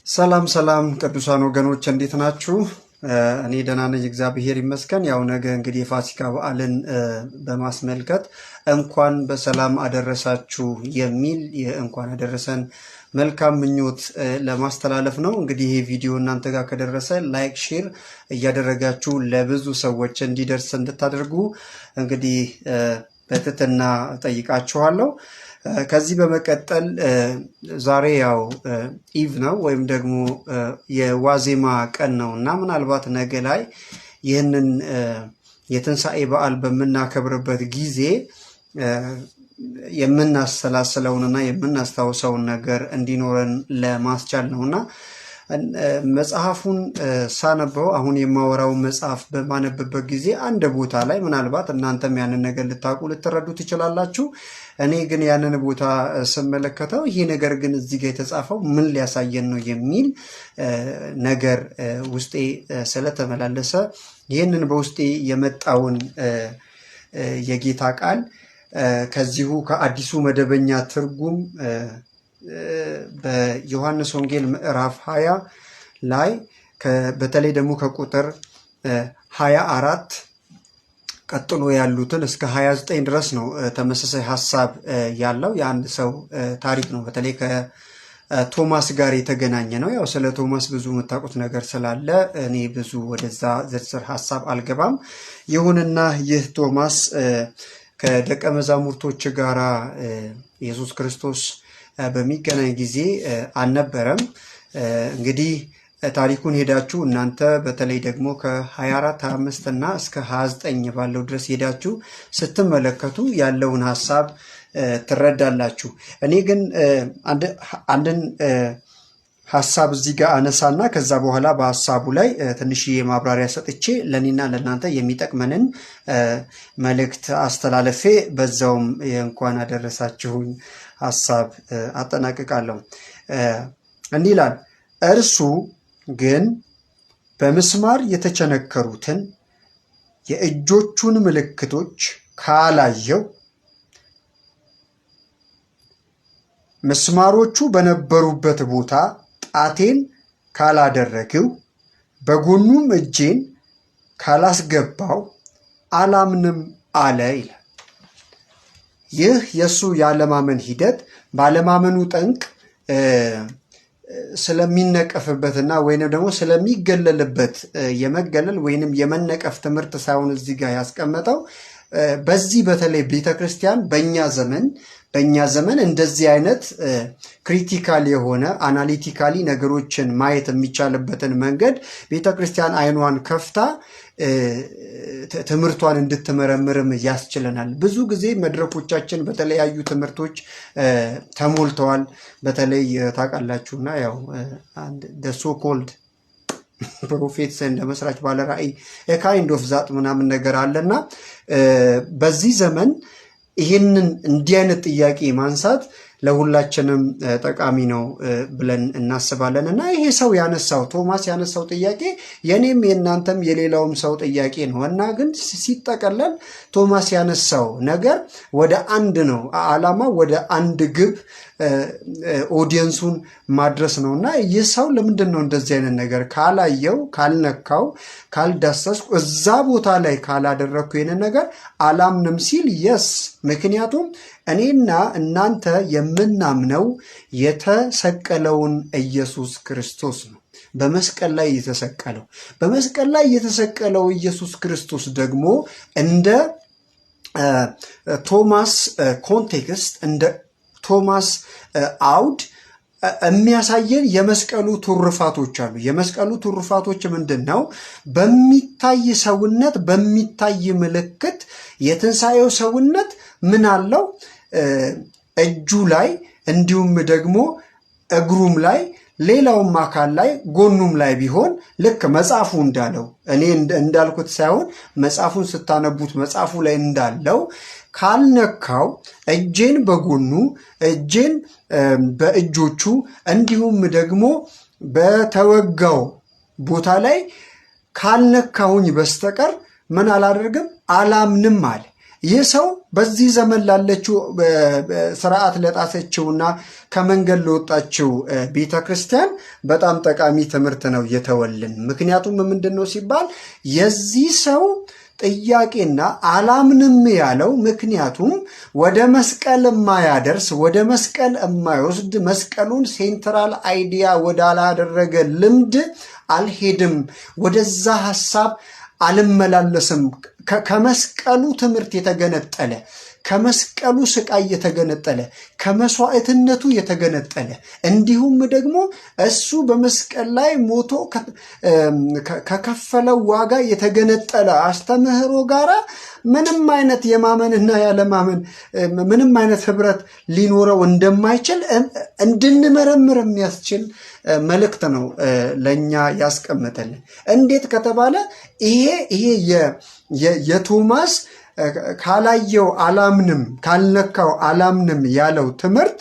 ሰላም ሰላም ቅዱሳን ወገኖች፣ እንዴት ናችሁ? እኔ ደህና ነኝ፣ እግዚአብሔር ይመስገን። ያው ነገ እንግዲህ የፋሲካ በዓልን በማስመልከት እንኳን በሰላም አደረሳችሁ የሚል የእንኳን አደረሰን መልካም ምኞት ለማስተላለፍ ነው። እንግዲህ ይህ ቪዲዮ እናንተ ጋር ከደረሰ like፣ share እያደረጋችሁ ለብዙ ሰዎች እንዲደርስ እንድታደርጉ እንግዲህ በትህትና እጠይቃችኋለሁ። ከዚህ በመቀጠል ዛሬ ያው eve ነው ወይም ደግሞ የዋዜማ ቀን ነው እና ምናልባት ነገ ላይ ይህንን የትንሣኤ በዓል በምናከብርበት ጊዜ የምናሰላስለውንና የምናስታውሰውን ነገር እንዲኖረን ለማስቻል ነው። እና መጽሐፉን ሳነበው፣ አሁን የማወራውን መጽሐፍ በማነብበት ጊዜ አንድ ቦታ ላይ፣ ምናልባት እናንተም ያንን ነገር ልታውቁ ልትረዱ ትችላላችሁ። እኔ ግን ያንን ቦታ ስመለከተው ይሄ ነገር ግን እዚህ ጋር የተጻፈው ምን ሊያሳየን ነው የሚል ነገር ውስጤ ስለተመላለሰ ይህንን በውስጤ የመጣውን የጌታ ቃል ከዚሁ ከአዲሱ መደበኛ ትርጉም በዮሐንስ ወንጌል ምዕራፍ 20 ላይ በተለይ ደግሞ ከቁጥር 24 ቀጥሎ ያሉትን እስከ 29 ድረስ ነው። ተመሳሳይ ሀሳብ ያለው የአንድ ሰው ታሪክ ነው። በተለይ ከቶማስ ጋር የተገናኘ ነው። ያው ስለ ቶማስ ብዙ የምታውቁት ነገር ስላለ እኔ ብዙ ወደዛ ዝርዝር ሀሳብ አልገባም። ይሁንና ይህ ቶማስ ከደቀ መዛሙርቶች ጋራ ኢየሱስ ክርስቶስ በሚገናኝ ጊዜ አልነበረም። እንግዲህ ታሪኩን ሄዳችሁ እናንተ በተለይ ደግሞ ከ24፣ 25 እና እስከ 29 ባለው ድረስ ሄዳችሁ ስትመለከቱ ያለውን ሀሳብ ትረዳላችሁ። እኔ ግን አንድን ሀሳብ እዚህ ጋር አነሳና ከዛ በኋላ በሀሳቡ ላይ ትንሽዬ ማብራሪያ ሰጥቼ ለእኔና ለእናንተ የሚጠቅመንን መልእክት አስተላልፌ በዛውም የእንኳን አደረሳችሁን ሀሳብ አጠናቅቃለሁ። እንዲህ ይላል፣ እርሱ ግን በምስማር የተቸነከሩትን የእጆቹን ምልክቶች ካላየሁ፣ ምስማሮቹ በነበሩበት ቦታ ጣቴን ካላደረግሁ፣ በጎኑም እጄን ካላስገባሁ አላምንም አለ ይላል። ይህ የእሱ ያለማመን ሂደት ባለማመኑ ጠንቅ ስለሚነቀፍበትና ወይንም ደግሞ ስለሚገለልበት የመገለል ወይንም የመነቀፍ ትምህርት ሳይሆን እዚህ ጋር ያስቀመጠው በዚህ በተለይ ቤተክርስቲያን በእኛ ዘመን እንደዚህ አይነት critical የሆነ analytically ነገሮችን ማየት የሚቻልበትን መንገድ ቤተክርስቲያን አይኗን ከፍታ ትምህርቷን እንድትመረምርም ያስችለናል። ብዙ ጊዜ መድረኮቻችን በተለያዩ ትምህርቶች ተሞልተዋል። በተለይ ታውቃላችሁና ያው so called prophets እንደ መስራች ባለ ራእይ kind of that ምናምን ነገር አለና በዚህ ዘመን ይህንን እንዲህ አይነት ጥያቄ ማንሳት ለሁላችንም ጠቃሚ ነው ብለን እናስባለን። እና ይሄ ሰው ያነሳው፣ ቶማስ ያነሳው ጥያቄ የኔም የእናንተም የሌላውም ሰው ጥያቄ ነው። እና ግን ሲጠቀለል ቶማስ ያነሳው ነገር ወደ አንድ ነው፣ ዓላማ ወደ አንድ ግብ audience ኡን ማድረስ ነው። እና ይህ ሰው ለምንድን ነው እንደዚህ አይነት ነገር ካላየው፣ ካልነካው፣ ካልዳሰስኩ፣ እዛ ቦታ ላይ ካላደረግኩ ይህንን ነገር አላምንም ሲል፣ yes፣ ምክንያቱም እኔና እናንተ የምናምነው የተሰቀለውን ኢየሱስ ክርስቶስ ነው። በመስቀል ላይ የተሰቀለው ኢየሱስ ክርስቶስ ደግሞ እንደ ቶማስ context፣ እንደ ቶማስ አውድ የሚያሳየን የመስቀሉ ትሩፋቶች አሉ። የመስቀሉ ትሩፋቶች ምንድን ነው? በሚታይ ሰውነት፣ በሚታይ ምልክት የትንሣኤው ሰውነት ምን አለው? እጁ ላይ እንዲሁም ደግሞ እግሩም ላይ፣ ሌላውም አካል ላይ፣ ጎኑም ላይ ቢሆን ልክ መጽሐፉ እንዳለው፣ እኔ እንዳልኩት ሳይሆን መጽሐፉን ስታነቡት መጽሐፉ ላይ እንዳለው ካልነካው፣ እጄን በጎኑ፣ እጄን በእጆቹ እንዲሁም ደግሞ በተወጋው ቦታ ላይ ካልነካሁኝ በስተቀር ምን አላደርግም፣ አላምንም አለ። ይህ ሰው በዚህ ዘመን ላለችው ስርዓት ለጣሰችውና ከመንገድ ለወጣችው ቤተ ክርስቲያን በጣም ጠቃሚ ትምህርት ነው የተወልን። ምክንያቱም ምንድን ነው ሲባል የዚህ ሰው ጥያቄና አላምንም ያለው ምክንያቱም ወደ መስቀል የማያደርስ፣ ወደ መስቀል የማይወስድ፣ መስቀሉን central idea ወዳላደረገ ልምድ አልሄድም፣ ወደዛ ሀሳብ አልመላለስም፣ ከመስቀሉ ትምህርት የተገነጠለ፣ ከመስቀሉ ስቃይ የተገነጠለ፣ ከመስዋዕትነቱ የተገነጠለ፣ እንዲሁም ደግሞ እሱ በመስቀል ላይ ሞቶ ከከፈለው ዋጋ የተገነጠለ አስተምህሮ ጋራ ምንም አይነት የማመንና ያለማመን ምንም አይነት ህብረት ሊኖረው እንደማይችል እንድንመረምር የሚያስችል መልእክት ነው ለእኛ ያስቀመጠልን። እንዴት ከተባለ ይሄ የቶማስ ካላየው አላምንም፣ ካልነካው አላምንም ያለው ትምህርት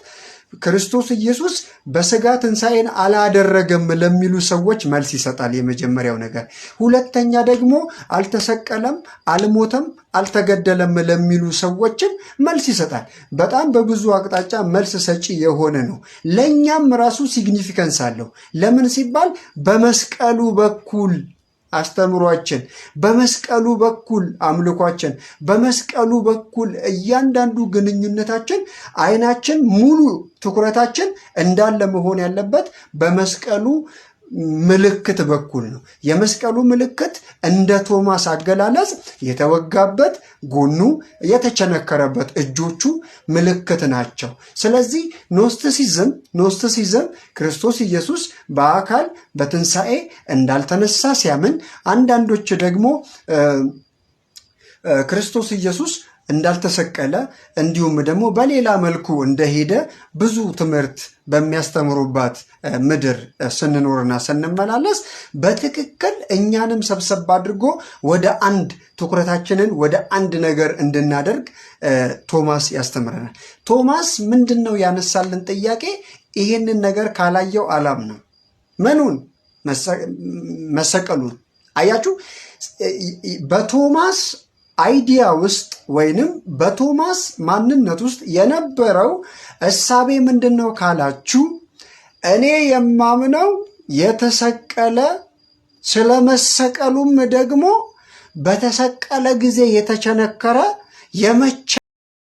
ክርስቶስ ኢየሱስ በስጋ ትንሣኤን አላደረገም ለሚሉ ሰዎች መልስ ይሰጣል። የመጀመሪያው ነገር። ሁለተኛ ደግሞ አልተሰቀለም፣ አልሞተም፣ አልተገደለም ለሚሉ ሰዎችም መልስ ይሰጣል። በጣም በብዙ አቅጣጫ መልስ ሰጪ የሆነ ነው። ለእኛም ራሱ significance አለው። ለምን ሲባል በመስቀሉ በኩል አስተምሯችን፣ በመስቀሉ በኩል አምልኳችን፣ በመስቀሉ በኩል እያንዳንዱ ግንኙነታችን፣ አይናችን ሙሉ ትኩረታችን እንዳለ መሆን ያለበት በመስቀሉ ምልክት በኩል ነው። የመስቀሉ ምልክት እንደ ቶማስ አገላለጽ የተወጋበት ጎኑ፣ የተቸነከረበት እጆቹ ምልክት ናቸው። ስለዚህ Gnosticism ክርስቶስ ኢየሱስ በአካል በትንሣኤ እንዳልተነሳ ሲያምን፣ አንዳንዶች ደግሞ ክርስቶስ ኢየሱስ እንዳልተሰቀለ እንዲሁም ደግሞ በሌላ መልኩ እንደሄደ ብዙ ትምህርት በሚያስተምሩባት ምድር ስንኖርና ስንመላለስ በትክክል እኛንም ሰብሰብ አድርጎ ወደ አንድ ትኩረታችንን ወደ አንድ ነገር እንድናደርግ ቶማስ ያስተምረናል። ቶማስ ምንድን ነው ያነሳልን ጥያቄ? ይሄንን ነገር ካላየው አላምንም። ምኑን? መሰቀሉን። አያችሁ፣ በቶማስ idea ውስጥ ወይንም በቶማስ ማንነት ውስጥ የነበረው እሳቤ ምንድን ነው ካላችሁ፣ እኔ የማምነው የተሰቀለ፣ ስለመሰቀሉም ደግሞ በተሰቀለ ጊዜ የተቸነከረ የመቸ